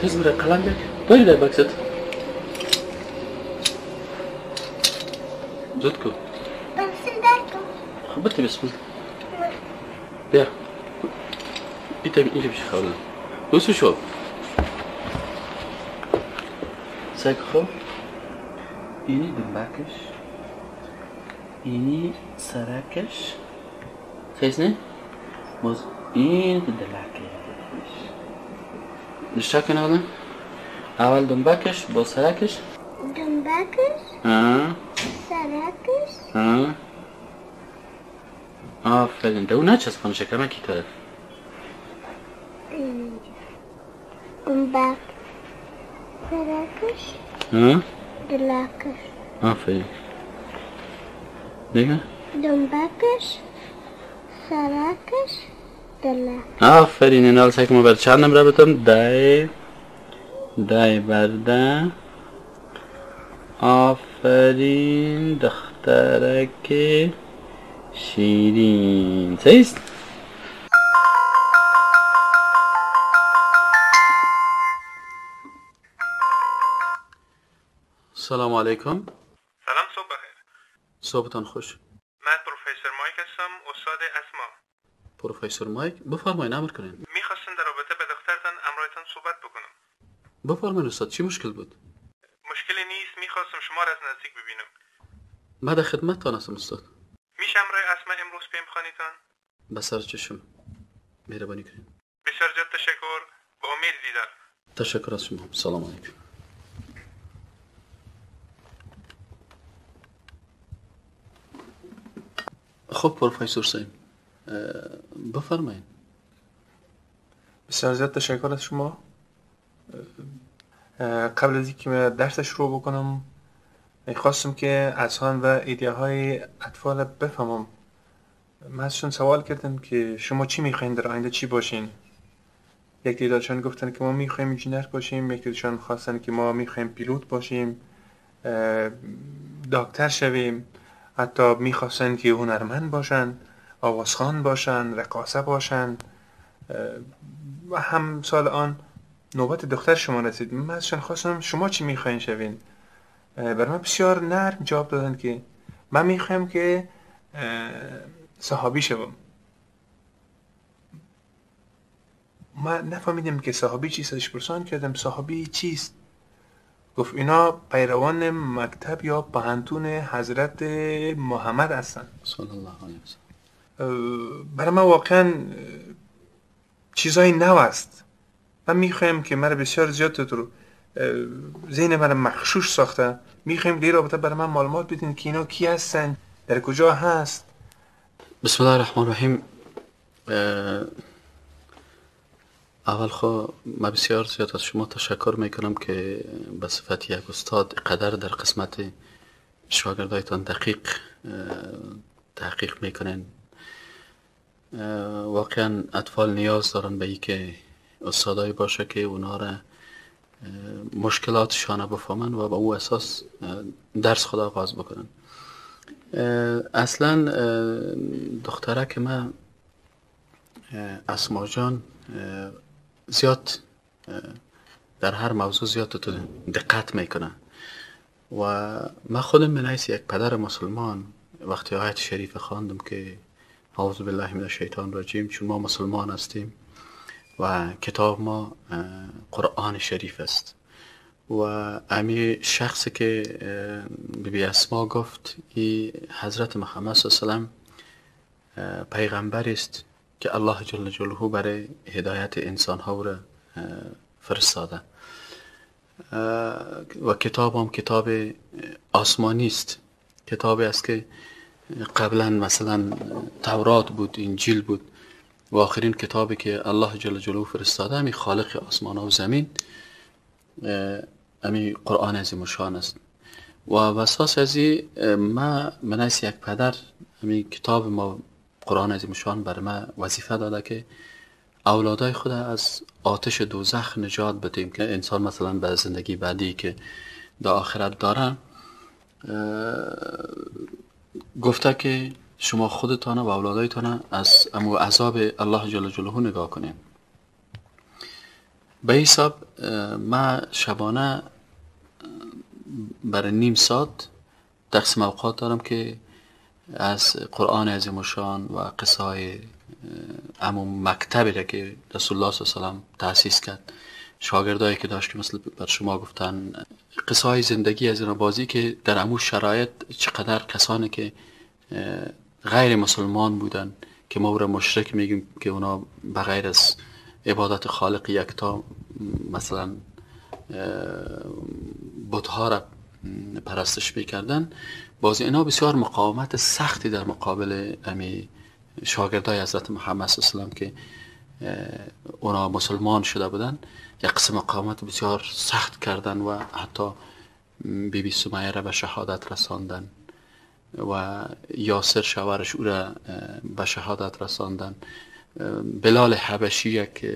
تیز بره قلم یک داری در بکست زود کن. بسم در کن. خب بده بسم بیا ایتا اینجا بشه خوله دوستو شو سایکو. خب اینی دنبکش اینی سرکش خیس نه؟ باز این دلکش نشتا کنه آدم اول دنبکش با سرکش. دنبکش سرکش. آفرین. دو نچسبان شکمکی طرف دنبک سرکش دلکش. آفرین دیگه دنبکش سرکش عبدالله. آفرین. این سعی کنم بر چند نمره بتم؟ 10 10 بر 10. آفرین دخترک شیرین. صحیح است؟ سلام علیکم. سلام، صبح بخیر. صبحتان خوش. من پروفسور مایک هستم، استاد اسما. پروفسور مایک، بفرمایید امر کنین. میخواستم در رابطه به دخترتان امرایتان صحبت بکنم. بفرمایید استاد، چی مشکل بود؟ مشکلی نیست، میخواستم شما را از نزدیک ببینم. من در خدمتتان هستم استاد. میشه امرای اسما امروز پیم خانیتان؟ به سر چشم، مهربانی کنین. بسیار زیاد تشکر، با امید دیدار. تشکر از شما، سلام علیکم. خب پروفسور صاحب، بفرمایید. بسیار زیاد تشکر از شما. قبل از اینکه من درس شروع بکنم خواستم که اذهان و ایده های اطفال بفهمم. من ازشون سوال کردم که شما چی میخواین در آینده چی باشین؟ یک تعدادشان گفتن که ما میخوایم انجینر باشیم، یک تعدادشان خواستن که ما میخوایم پیلوت باشیم، دکتر شویم، حتی میخواستن که هنرمند باشن، آوازخوان باشن، رقاصه باشن. و هم سال آن نوبت دختر شما رسید. من ازشان خواستم شما چی میخواین شوین؟ برای من بسیار نرم جواب دادن که من میخوایم که صحابی شوم. من نفهمیدم که صحابی چیست، ازش پرسان کردم صحابی چیست؟ گفت اینا پیروان مکتب یا پهنتون حضرت محمد هستند صلی الله علیه وسلم. برای من واقعا چیزای نو است. من میخوایم که مرا بسیار زیاد تو ذهن مرا مغشوش ساخته. میخوایم در رابطه برای من معلومات بدین که اینا کی هستن، در کجا هست. بسم الله الرحمن الرحیم. اول خو من بسیار زیاد از شما تشکر میکنم که به صفت یک استاد قدر در قسمت شاگردایتان دقیق تحقیق میکنن. واقعا اطفال نیاز دارن به ای که استادایی باشه که اونا را مشکلاتشان بفهمن و به او اساس درس خود آغاز بکنن. اصلا دخترک من اسما جان زیاد در هر موضوع زیاد تو دقت میکنه و من خودم من حیث یک پدر مسلمان وقتی آیت شریف خواندم که اعوذ بالله من الشیطان الرجیم، چون ما مسلمان هستیم و کتاب ما قرآن شریف است و امی شخصی که بی اسما گفت ای حضرت محمد صلی الله علیه و سلم پیغمبر است که الله جل جلاله برای هدایت انسان ها را فرستاده و کتاب هم کتاب آسمانی است، کتابی است که قبلا مثلا تورات بود، انجیل بود و آخرین کتابی که الله جل جلاله فرستاده همی خالق آسمان و زمین همی قرآن عظیم الشان است. و اساس از ما من یک پدر همی کتاب ما قرآن عظیم الشان بر ما وظیفه داده که اولادای خود از آتش دوزخ نجات بدیم که انسان مثلا به زندگی بعدی که در آخرت داره گفته که شما خودتان و اولادایتان از امو عذاب الله جل جلاله نگاه کنین. به حساب ما شبانه برای نیم ساعت تقسیم اوقات دارم که از قرآن عظیم الشان و قصه های امو مکتبی را که رسول الله صلی الله علیه و سلم تأسیس کرد، شاگردایی که داشت که مثل بر شما گفتن قصه های زندگی از اینا بازی که در امو شرایط چقدر کسانی که غیر مسلمان بودن که ما او را مشرک میگیم که اونا بغیر از عبادت خالق یکتا مثلا بتها را پرستش میکردن، باز اینا بسیار مقاومت سختی در مقابل امی شاگردای حضرت محمد صلی الله علیه و سلم که اونا مسلمان شده بودن یک قسم مقاومت بسیار سخت کردن و حتی بی بی سمیه را به شهادت رساندن و یاسر شوهرش او را به شهادت رساندن. بلال حبشی یک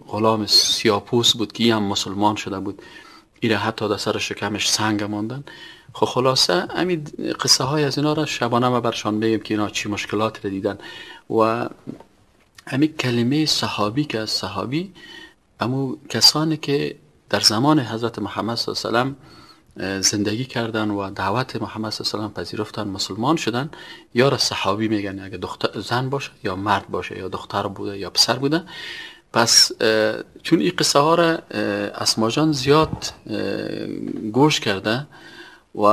غلام سیاپوس بود که هم مسلمان شده بود، ایره حتی در سر شکمش سنگ ماندن. خب خلاصه همین قصه های از اینا را شبانه ما برشان بگیم که اینا چی مشکلات را دیدن. و همین کلمه صحابی که از صحابی امو کسانی که در زمان حضرت محمد صلی الله علیه و سلم زندگی کردن و دعوت محمد صلی الله علیه و سلم پذیرفتن، مسلمان شدن، یا را صحابی میگن، اگه دختر زن باشه یا مرد باشه یا دختر بوده یا پسر بوده. پس چون این قصه ها را اسما جان زیاد گوش کرده و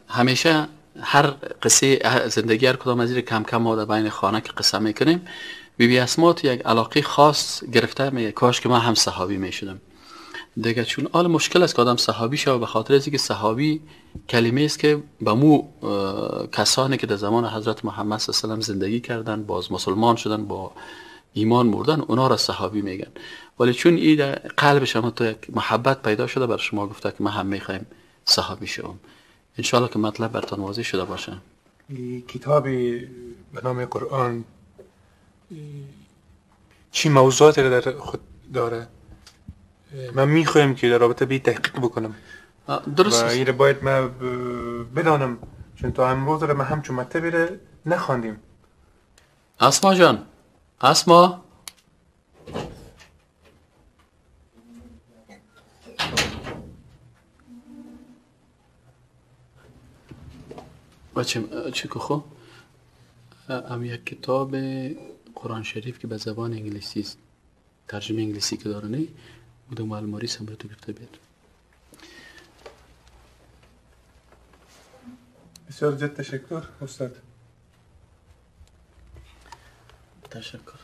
همیشه هر قصه زندگی هر کدام از این کم کم ما در بین خانه که قصه میکنیم، بی بی اسما تو یک علاقه خاص گرفته، میگه کاش که من هم صحابی میشدم دیگه. چون آل مشکل است که آدم صحابی شود، به خاطر از اینکه صحابی کلمه است که به مو کسانی که در زمان حضرت محمد صلی الله علیه و سلم زندگی کردن، باز مسلمان شدن، با ایمان مردن، اونا را صحابی میگن. ولی چون این در قلب شما تو یک محبت پیدا شده، بر شما گفته که من هم میخوایم صحابی شوم. انشالله که مطلب براتون واضح شده باشه. کتابی به نام قرآن چی موضوعاتی را در خود داره؟ من میخوایم که در رابطه به تحقیق بکنم. درست و این باید من بدانم، چون تا امروز را من همچون مطلبی را نخواندیم. اسما جان، اسما، بچه چه که خو هم یک کتاب قرآن شریف که به زبان انگلیسی است، ترجمه انگلیسی که داره، نه بودم الماری سم تو گرفته بیاد. بسیار زیاد تشکر استاد. تشکر.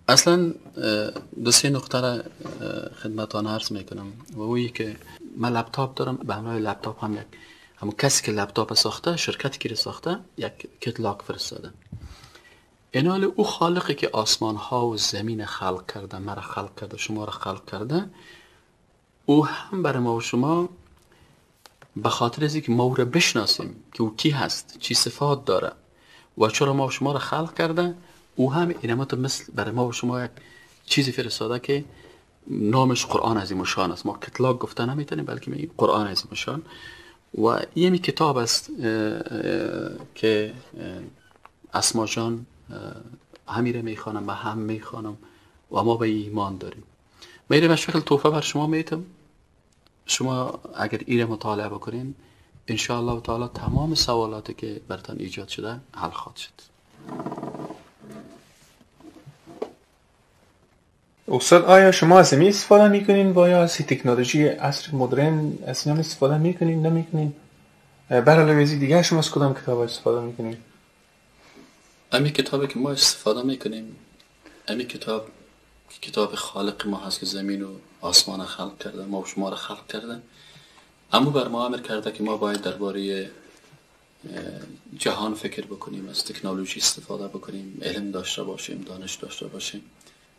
اصلا دو سه نقطه را خدمتان عرض میکنم و اویی که من لپتاپ دارم، به همراه لپتاپ هم یک همون کسی که لپتاپ ساخته، شرکتی که ساخته، یک کتلاک فرستاده. اینال او خالقی که آسمان ها و زمین خلق کرده، مرا خلق کرده، شما را خلق کرده، او هم برای ما و شما به خاطر از اینکه ما او را بشناسیم که او کی هست، چی صفات داره و چرا ما و شما را خلق کرده، او هم اینمات مثل برای ما و شما یک چیزی فرستاده که نامش قرآن عظیم الشان است. ما کتلاک گفته نمیتونیم، بلکه میگیم قرآن عظیم الشان. و یه کتاب است که اسما جان همیره میخوانم و هم میخوانم و ما به ایمان داریم. من به شکل توفه بر شما میتم، شما اگر ایره مطالعه بکنین انشاءالله تعالی تمام سوالاتی که براتان ایجاد شده حل خواهد شد. استاد آیا شما از این استفاده میکنین و یا از تکنولوژی عصر مدرن از اینا استفاده میکنین نمیکنین؟ بر علاوه از دیگه شما از کدام کتاب استفاده میکنین؟ همین کتابی که ما استفاده میکنیم، همین کتاب که کتاب خالق ما هست که زمین و آسمان خلق کرده، ما و شما را خلق کرده، اما بر ما امر کرده که ما باید درباره جهان فکر بکنیم، از تکنولوژی استفاده بکنیم، علم داشته باشیم، دانش داشته باشیم.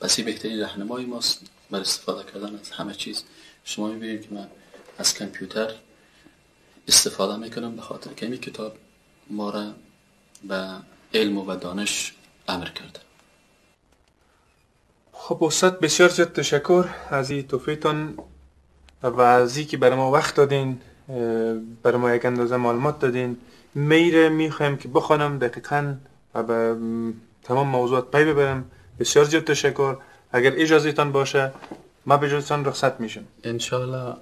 پس این بهترین راهنمای ماست بر استفاده کردن از همه چیز. شما میبینید که من از کامپیوتر استفاده میکنم به خاطر که این کتاب ما را به علم و دانش امر کرده. خب استاد بسیار زیاد تشکر از این توفیقتان و از اینکه برای ما وقت دادین، برای ما یک اندازه معلومات دادین. میره میخوایم که بخوانم دقیقاً و به تمام موضوعات پی ببرم. بسیار زیاد تشکر. اگر اجازهتان باشه ما به اجازهتان رخصت میشم انشالله.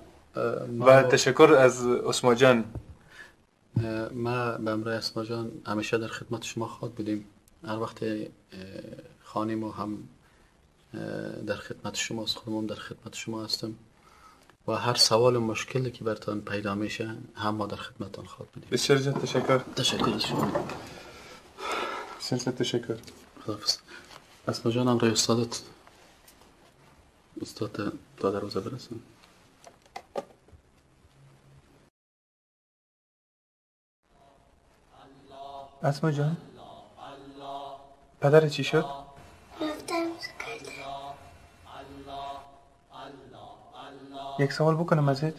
و تشکر از اسما جان. ما به امرای اسما جان همیشه در خدمت شما خواهد بودیم. هر وقت خانیم و هم در خدمت شما است، خودمون در خدمت شما هستم و هر سوال و مشکلی که براتون پیدا میشه هم ما در خدمتتان خواهد بودیم. بسیار زیاد تشکر. تشکر از شما. بسیار زیاد تشکر. خداحافظ. اسما جان امرای استادت، استاد تا دروازه برسن. اسما جان پدر چی شد؟ رفتم کرده. یک سوال بکنم ازت؟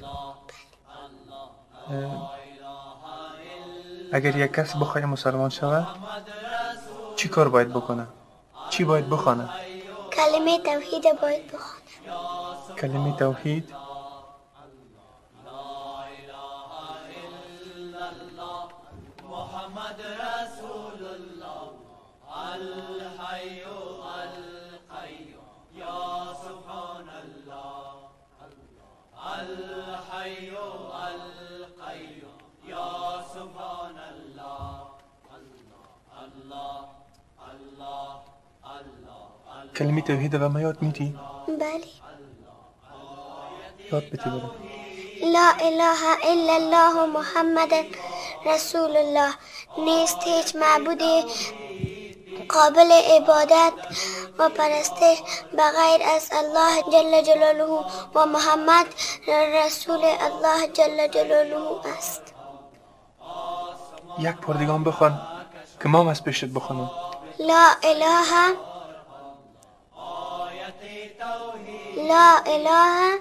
اگر یک کس بخواد مسلمان شود چی کار باید بکنه؟ چی باید بخوانه؟ کلمه توحید باید بخوانه. کلمه توحید. کلمه توحید به ما یاد میدی؟ بله. یاد بده برم. لا اله الا الله محمد رسول الله. نیست هیچ معبود قابل عبادت و پرستش بغیر از الله جل جلاله و محمد رسول الله جل جلاله است. یک بار دیگه هم بخوان که ما هم از پیشت بخوانم. لا اله لا اله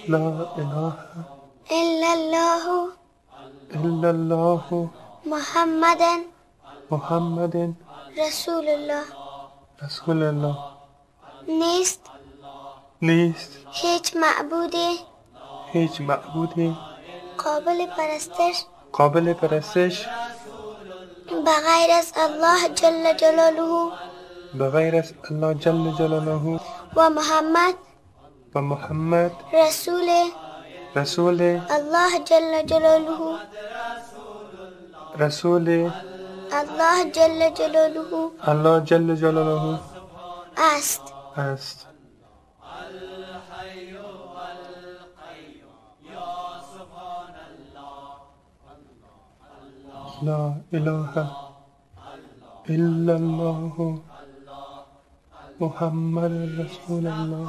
لا اله الا الله الا الله محمد محمد رسول الله رسول الله. نیست نیست هیچ معبودی هیچ معبودی قابل پرستش قابل پرستش بغیر از الله جل جلاله بغیر از الله جل جلاله و محمد و محمد رسول رسول الله جل جلاله رسول الله جل جلاله الله جل جلاله است است. لا اله الا الله محمد رسول الله.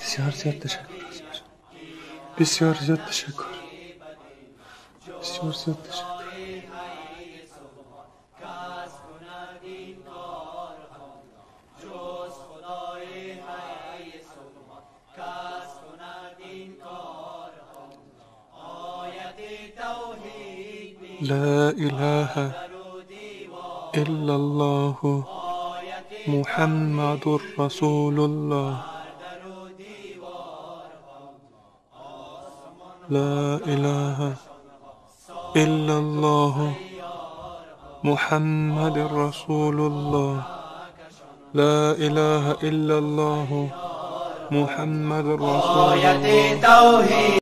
بسیار زیاد تشکر، بسیار زیاد تشکر، بسیار زیاد تشکر. لا اله الا الله محمد رسول الله. لا اله الا الله محمد رسول الله. لا اله الا الله محمد رسول الله.